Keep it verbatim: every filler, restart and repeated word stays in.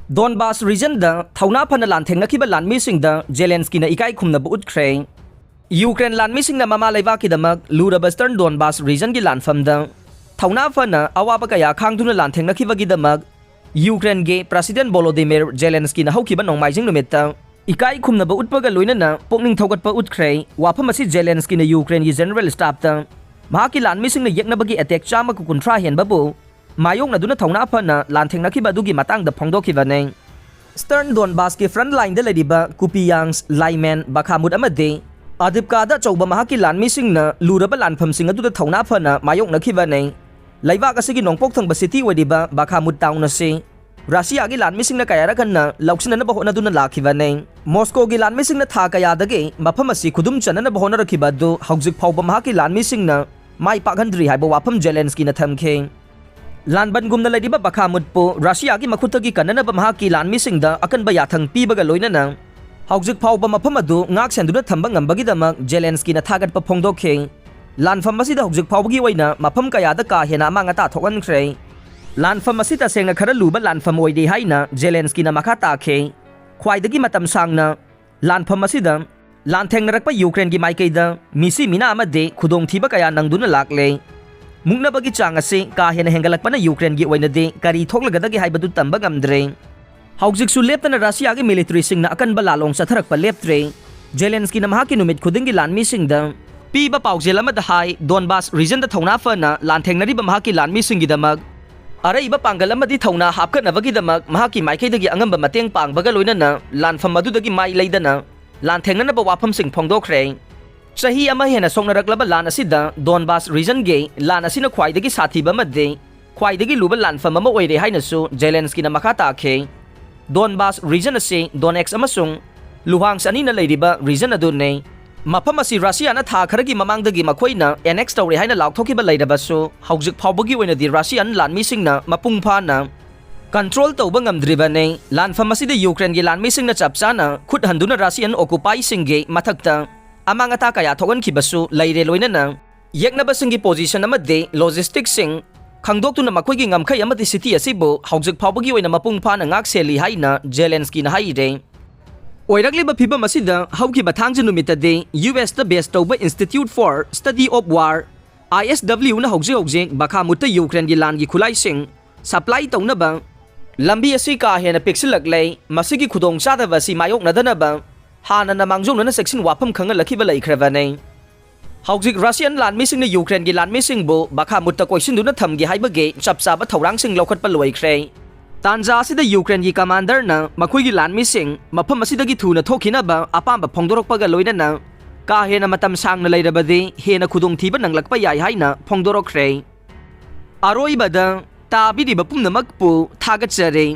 Donbas regionꯗ ꯊꯧꯅꯥ ꯐꯅ ꯂꯥꯟꯊꯦꯡꯅꯈꯤꯕ ꯂꯥꯟꯃꯤꯁꯤꯡꯗ ꯖꯦꯂꯦꯟꯁꯀꯤꯅ ꯏꯀꯥꯏ ꯈꯨꯝꯅꯕ ꯎꯠꯈ꯭ꯔꯦ꯫ ꯌꯨꯀ꯭ꯔꯦꯟ ꯂꯥꯟꯃꯤꯁꯤꯡꯅ ꯃꯃꯥ ꯂꯩꯕꯥꯛꯀꯤꯗꯃꯛ ꯂꯨꯔꯕ Eastern Donbas regionꯒꯤ ꯂꯥꯟꯐꯝꯗ ꯊꯧꯅꯥ ꯐꯅ ꯑꯋꯥꯕ ꯀꯌꯥ ꯈꯥꯡꯗꯨꯅ ꯂꯥꯟꯊꯦꯡꯅꯈꯤꯕꯒꯤꯗꯃꯛ ꯌꯨꯀ꯭ꯔꯦꯟꯒꯤ President Volodymyr Zelenskyꯅ ꯍꯧꯈꯤꯕ ꯅꯣꯡꯃꯥꯏꯖꯤꯡ ꯅꯨꯃꯤꯠꯇ ꯏꯀꯥꯏ ꯈꯨꯝꯅꯕ ꯎꯠꯄꯒ ꯂꯣꯏꯅꯅ ꯄꯨꯛꯅꯤꯡ ꯊꯧꯒꯠꯄ ꯎꯠꯈ꯭ꯔꯦ꯫ ꯋꯥꯐꯝ ꯑꯁꯤ ꯖꯦꯂꯦꯟꯁꯀꯤꯅ ꯌꯨꯀ꯭ꯔꯦꯟꯒꯤ General Staffꯇ ꯃꯍꯥꯛꯀꯤ ꯂꯥꯟꯃꯤꯁꯤꯡꯅ ꯌꯦꯛꯅꯕꯒꯤ attack ꯆꯥꯝꯃꯒ ꯀꯨꯟꯊ꯭ꯔꯥ ꯍꯦꯟꯕꯕꯨ ꯃꯥꯌꯣꯛꯅꯗꯨꯅ ꯊꯧꯅꯥ ꯐꯅ ꯂꯥꯟꯊꯦꯡꯅꯈꯤꯕ ꯑꯗꯨꯒꯤ ꯃꯇꯥꯡꯗ ꯐꯣꯡꯗꯣꯛꯈꯤꯕꯅꯤ꯫ Eastern Donbasꯀꯤ front lineꯗ ꯂꯩꯔꯤꯕ Kupiansk, Lyman, Bakhmut ꯑꯃꯗꯤ Avdiivkada ꯑꯆꯧꯕ ꯃꯍꯥꯛꯀꯤ ꯂꯥꯟꯃꯤꯁꯤꯡꯅ ꯂꯨꯔꯕ ꯂꯥꯟꯐꯝꯁꯤꯡ ꯑꯗꯨꯗ ꯊꯧꯅꯥ ꯐꯅ ꯃꯥꯌꯣꯛꯅꯈꯤꯕꯅꯤ꯫ ꯂꯩꯕꯥꯛ ꯑꯁꯤꯒꯤ ꯅꯣꯡꯄꯣꯛ ꯊꯪꯕ city ꯑꯣꯏꯔꯤꯕ Bakhmut town ꯑꯁꯤ ꯔꯁꯤꯌꯥꯒꯤ ꯂꯥꯟꯃꯤꯁꯤꯡꯅ ꯀꯌꯥꯔꯛ ꯍꯟꯅ ꯂꯧꯁꯤꯟꯅꯅꯕ ꯍꯣꯠꯅꯗꯨꯅ ꯂꯥꯛꯈꯤꯕꯅꯤ꯫ ꯃꯣꯁꯀꯣꯒꯤ ꯂꯥꯟꯃꯤꯁꯤꯡꯅ ꯊꯥ ꯀꯌꯥꯗꯒꯤ ꯃꯐꯝ ꯑꯁꯤ ꯈꯨꯗꯨꯝ ꯆꯟꯅꯅꯕ ꯍꯣꯠꯅꯔꯛꯈꯤꯕ ꯑꯗꯨ ꯍꯧꯖꯤꯛ ꯐꯥꯎꯕ ꯃꯍꯥꯛꯀꯤ ꯂꯥꯟꯃꯤꯁꯤꯡꯅ ꯃꯥꯏ ꯄꯥꯛꯍꯟꯗ꯭ꯔꯤ ꯍꯥꯏꯕ ꯋꯥꯐꯝ ꯖꯦꯂꯦꯟꯁꯀꯤꯅ ꯊꯝꯈꯤ꯫ ꯂꯥꯟꯕꯟꯒꯨꯝꯅ ꯂꯩꯔꯤꯕ ꯕꯈꯥꯃꯨꯠꯄꯨ ꯔꯁꯤꯌꯥꯒꯤ ꯃꯈꯨꯠꯇꯒꯤ ꯀꯟꯅꯅꯕ ꯃꯍꯥꯛꯀꯤ ꯂꯥꯟꯃꯤꯁꯤꯡꯗ ꯑꯀꯟꯕ ꯌꯥꯊꯪ ꯄꯤꯕꯒ ꯂꯣꯏꯅꯅ ꯍꯧꯖꯤꯛ ꯐꯥꯎꯕ ꯃꯐꯝ ꯑꯗꯨ ꯉꯥꯛ ꯁꯦꯟꯗꯨꯅ ꯊꯝꯕ ꯉꯝꯕꯒꯤꯗꯃꯛ ꯖꯦꯂꯦꯟꯁꯀꯤꯅ ꯊꯥꯒꯠꯄ ꯐꯣꯡꯗꯣꯛꯈꯤ꯫ ꯂꯥꯟꯐꯝ ꯑꯁꯤꯗ ꯍꯧꯖꯤꯛ ꯐꯥꯎꯕꯒꯤ ꯑꯣꯏꯅ ꯃꯐꯝ ꯀꯌꯥꯗ ꯀꯥ ꯍꯦꯟꯅ ꯑꯃꯥꯡ ꯑꯇꯥ ꯊꯣꯛꯍꯟꯈ꯭ꯔꯦ꯫ ꯂꯥꯟꯐꯝ ꯑꯁꯤ ꯇꯁꯦꯡꯅ ꯈꯔ ꯂꯨꯕ ꯂꯥꯟꯐꯝ ꯑꯣꯏꯔꯤ ꯍꯥꯏꯅ ꯖꯦꯂꯦꯟꯁꯀꯤꯅ ꯃꯈꯥ ꯇꯥꯈꯤ꯫ ꯈ꯭ꯋꯥꯏꯗꯒꯤ ꯃꯇꯝ ꯁꯥꯡꯅ ꯂꯥꯟꯐꯝ ꯑꯁꯤꯗ ꯂꯥꯟꯊꯦꯡꯅꯔꯛꯄ ꯌꯨꯀ꯭ꯔꯦꯟꯒꯤ ꯃꯥꯏꯀꯩꯗ ꯃꯤꯁꯤ ꯃꯤꯅꯥ ꯑꯃꯗꯤ ꯈꯨꯗꯣꯡꯊꯤꯕ ꯀꯌꯥ ꯅꯪꯗꯨꯅ ꯂꯥꯛꯂꯦ꯫ ꯃꯨꯛꯅꯕꯒꯤ ꯆꯥꯡ ꯑꯁꯤ ꯀꯥ ꯍꯦꯟꯅ ꯍꯦꯟꯒꯠꯂꯛꯄꯅ ꯌꯨꯀ꯭ꯔꯦꯟꯒꯤ ꯑꯣꯏꯅꯗꯤ ꯀꯔꯤ ꯊꯣꯛꯂꯒꯗꯒꯦ ꯍꯥꯏꯕꯗꯨ ꯇꯝꯕ ꯉꯝꯗ꯭ꯔꯦ꯫ ꯍꯧꯖꯤꯛꯁꯨ ꯂꯦꯞꯇꯅ ꯔꯁꯤꯌꯥꯒꯤ militaryꯁꯤꯡꯅ ꯑꯀꯟꯕ ꯂꯥꯂꯣꯡ ꯆꯠꯊꯔꯛꯄ ꯂꯦꯞꯇ꯭ꯔꯦ꯫ ꯖꯦꯂꯦꯟꯁꯀꯤꯅ ꯃꯍꯥꯛꯀꯤ ꯅꯨꯃꯤꯠ ꯈꯨꯗꯤꯡꯒꯤ ꯂꯥꯟꯃꯤꯁꯤꯡꯗ ꯄꯤꯕ ꯄꯥꯎꯖꯦꯜ ꯑꯃꯗ ꯍꯥꯏ, ꯗꯣꯟꯕꯥꯁ regionꯗ ꯊꯧꯅꯥ ꯐꯅ ꯂꯥꯟꯊꯦꯡꯅꯔꯤꯕ ꯃꯍꯥꯛꯀꯤ ꯂꯥꯟꯃꯤꯁꯤꯡꯒꯤꯗꯃꯛ ꯑꯔꯩꯕ ꯄꯥꯡꯒꯜ ꯑꯃꯗꯤ ꯊꯧꯅꯥ ꯍꯥꯞꯀꯠꯅꯕꯒꯤꯗꯃꯛ ꯃꯍꯥꯛꯀꯤ ꯃꯥꯏꯀꯩꯗꯒꯤ ꯑꯉꯝꯕ ꯃꯇꯦꯡ ꯄꯥꯡꯕꯒ ꯂꯣꯏꯅꯅ ꯂꯥꯟꯐꯝ ꯑꯗꯨꯗꯒꯤ ꯃꯥꯏ ꯂꯩꯗꯅ ꯂꯥꯟꯊꯦꯡꯅꯅꯕ ꯋꯥꯐꯝꯁꯤꯡ ꯐꯣꯡꯗꯣꯛꯈ꯭ꯔꯦ꯫ ꯆꯍꯤ ꯑꯃ ꯍꯦꯟꯅ ꯁꯣꯛꯅꯔꯛꯂꯕ ꯂꯥꯟ ꯑꯁꯤꯗ ꯗꯣꯟꯕꯥꯁ regionꯒꯤ ꯂꯥꯟ ꯑꯁꯤꯅ ꯈ꯭ꯋꯥꯏꯗꯒꯤ ꯁꯥꯊꯤꯕ ꯑꯃꯗꯤ ꯈ꯭ꯋꯥꯏꯗꯒꯤ ꯂꯨꯕ ꯂꯥꯟꯐꯝ ꯑꯃ ꯑꯣꯏꯔꯦ ꯍꯥꯏꯅꯁꯨ ꯖꯦꯂꯦꯟꯁꯀꯤꯅ ꯃꯈꯥ ꯇꯥꯈꯤ꯫ ꯗꯣꯟꯕꯥꯁ region ꯑꯁꯤ ꯗꯣꯅꯦꯛꯁ ꯑꯃꯁꯨꯡ ꯂꯨꯍꯥꯟꯁ ꯑꯅꯤꯅ ꯂꯩꯔꯤꯕ region ꯑꯗꯨꯅꯤ꯫ ꯃꯐꯝ ꯑꯁꯤ ꯔꯁꯤꯌꯥꯅ ꯊꯥ ꯈꯔꯒꯤ ꯃꯃꯥꯡꯗꯒꯤ ꯃꯈꯣꯏꯅ annex ꯇꯧꯔꯦ ꯍꯥꯏꯅ ꯂꯥꯎꯊꯣꯛꯈꯤꯕ ꯂꯩꯔꯕꯁꯨ, ꯍꯧꯖꯤꯛ ꯐꯥꯎꯕꯒꯤ ꯑꯣꯏꯅꯗꯤ ꯔꯁꯤꯌꯥꯟ ꯂꯥꯟꯃꯤꯁꯤꯡꯅ ꯃꯄꯨꯡ ꯐꯥꯅ control ꯇꯧꯕ ꯉꯝꯗ꯭ꯔꯤꯕꯅꯤ꯫ ꯂꯥꯟꯐꯝ ꯑꯁꯤꯗ ꯌꯨꯀ꯭ꯔꯦꯟꯒꯤ ꯂꯥꯟꯃꯤꯁꯤꯡꯅ ꯆꯞ ꯆꯥꯅ ꯈꯨꯠ ꯍꯟꯗꯨꯅ ꯔꯁꯤꯌꯥꯟ occupyꯁꯤꯡꯒꯤ ꯃꯊꯛꯇ ꯑꯃꯥꯡ ꯑꯇꯥ ꯀꯌꯥ ꯊꯣꯛꯍꯟꯈꯤꯕꯁꯨ ꯂꯩꯔꯦ, ꯂꯣꯏꯅꯅ ꯌꯦꯛꯅꯕꯁꯤꯡꯒꯤ position ꯑꯃꯗꯤ logisticꯁꯤꯡ ꯈꯪꯗꯣꯛꯇꯨꯅ ꯃꯈꯣꯏꯒꯤ ꯉꯝꯈꯩ ꯑꯃꯗꯤ ꯁꯤꯇꯤ ꯑꯁꯤꯕꯨ ꯍꯧꯖꯤꯛ ꯐꯥꯎꯕꯒꯤ ꯑꯣꯏꯅ ꯃꯄꯨꯡ ꯐꯥꯅ ꯉꯥꯛ ꯁꯦꯜꯂꯤ ꯍꯥꯏꯅ ꯖꯦꯂꯦꯟꯁꯀꯤꯅ ꯍꯥꯏꯔꯦ꯫ ꯑꯣꯏꯔꯛꯂꯤꯕ ꯐꯤꯕꯝ ꯑꯁꯤꯗ ꯍꯧꯈꯤꯕ ꯊꯥꯡꯖ ꯅꯨꯃꯤꯠꯇꯗꯤ ꯌꯨ ꯑꯦꯁꯇ ꯕꯦꯁ ꯇꯧꯕ Institute for Study of War, I S W ꯅ ꯍꯧꯖꯤꯛ ꯍꯧꯖꯤꯛ ꯕꯈꯥꯃꯨꯠꯇ ꯌꯨꯀ꯭ꯔꯦꯟꯒꯤ ꯂꯥꯟꯒꯤ ꯈꯨꯠꯂꯥꯏꯁꯤꯡ ꯁꯄ꯭ꯂꯥꯏ ꯇꯧꯅꯕ ꯂꯝꯕꯤ ꯑꯁꯤ ꯀꯥ ꯍꯦꯟꯅ ꯄꯤꯛꯁꯤꯜꯂꯛꯂꯦ꯫ ꯃꯁꯤꯒꯤ ꯈꯨꯗꯣꯡꯆꯥꯗꯕ ꯑꯁꯤ ꯃꯥꯌꯣꯛꯅꯗꯅꯕ ꯍꯥꯟꯅꯅ ꯃꯥꯡꯖꯧꯅꯅ ꯆꯦꯛꯁꯤꯟ ꯋꯥꯐꯝ ꯈꯪꯍꯜꯂꯛꯈꯤꯕ ꯂꯩꯈ꯭ꯔꯕꯅꯤ꯫ ꯍꯧꯖꯤꯛ ꯔꯁꯤꯌꯟ ꯂꯥꯟꯃꯤꯁꯤꯡꯅ ꯌꯨꯀ꯭ꯔꯦꯟꯒꯤ ꯂꯥꯟꯃꯤꯁꯤꯡꯕꯨ ꯕꯈꯥꯃꯨꯠꯇ ꯀꯣꯏꯁꯤꯟꯗꯨꯅ ꯊꯝꯒꯦ ꯍꯥꯏꯕꯒꯤ ꯆꯞ ꯆꯥꯕ ꯊꯧꯔꯥꯡꯁꯤꯡ ꯂꯧꯈꯠꯄ ꯂꯣꯏꯈ꯭ꯔꯦ꯫ ꯇꯥꯟꯖꯥ ꯑꯁꯤꯗ ꯌꯨꯀ꯭ꯔꯦꯟꯒꯤ ꯀꯃꯥꯟꯗꯔꯅ ꯃꯈꯣꯏꯒꯤ ꯂꯥꯟꯃꯤꯁꯤꯡ ꯃꯐꯝ ꯑꯁꯤꯗꯒꯤ ꯊꯨꯅ ꯊꯣꯛꯈꯤꯅꯕ ꯑꯄꯥꯝꯕ ꯐꯣꯡꯗꯣꯔꯛꯄꯒ ꯂꯣꯏꯅꯅ ꯀꯥ ꯍꯦꯟꯅ ꯃꯇꯝ ꯁꯥꯡꯅ ꯂꯩꯔꯕꯗꯤ ꯍꯦꯟꯅ ꯈꯨꯗꯣꯡꯊꯤꯕ ꯅꯪꯂꯛꯄ ꯌꯥꯏ ꯍꯥꯏꯅ ꯐꯣꯡꯗꯣꯔꯛꯈ꯭ꯔꯦ꯫ ꯑꯔꯣꯏꯕꯗ ꯇꯥꯕꯤꯔꯤꯕ ꯄꯨꯝꯅꯃꯛꯄꯨ ꯊꯥꯒꯠꯆꯔꯤ꯫